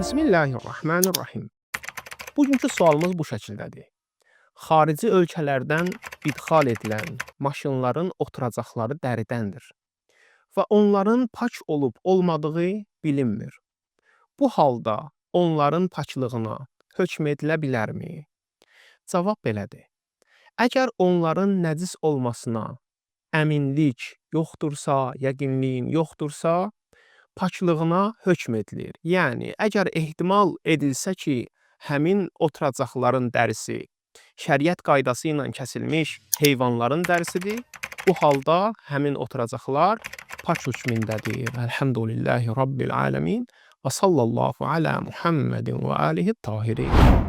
Bismillahirrahmanirrahim. Bugünkü sualımız bu şəkildədir. Xarici ölkələrdən idxal edilən maşınların oturacaqları dəridəndir və onların pak olub olmadığı bilinmir. Bu halda onların paklığına hökm edilə bilərmi? Cavab belədir. Əgər onların nəcis olmasına əminlik yoxdursa, yəqinliyin yoxdursa, paklığına hökm edilir. Yəni, əgər ehtimal edilsə ki, həmin oturacaqların dərisi şəriət qaydası ilə kəsilmiş heyvanların dərisidir, bu halda həmin oturacaqlar pak hökmündədir. Elhamdülillahi Rabbil aləmin və sallallahu alə Muhammedin və alihi tahirin.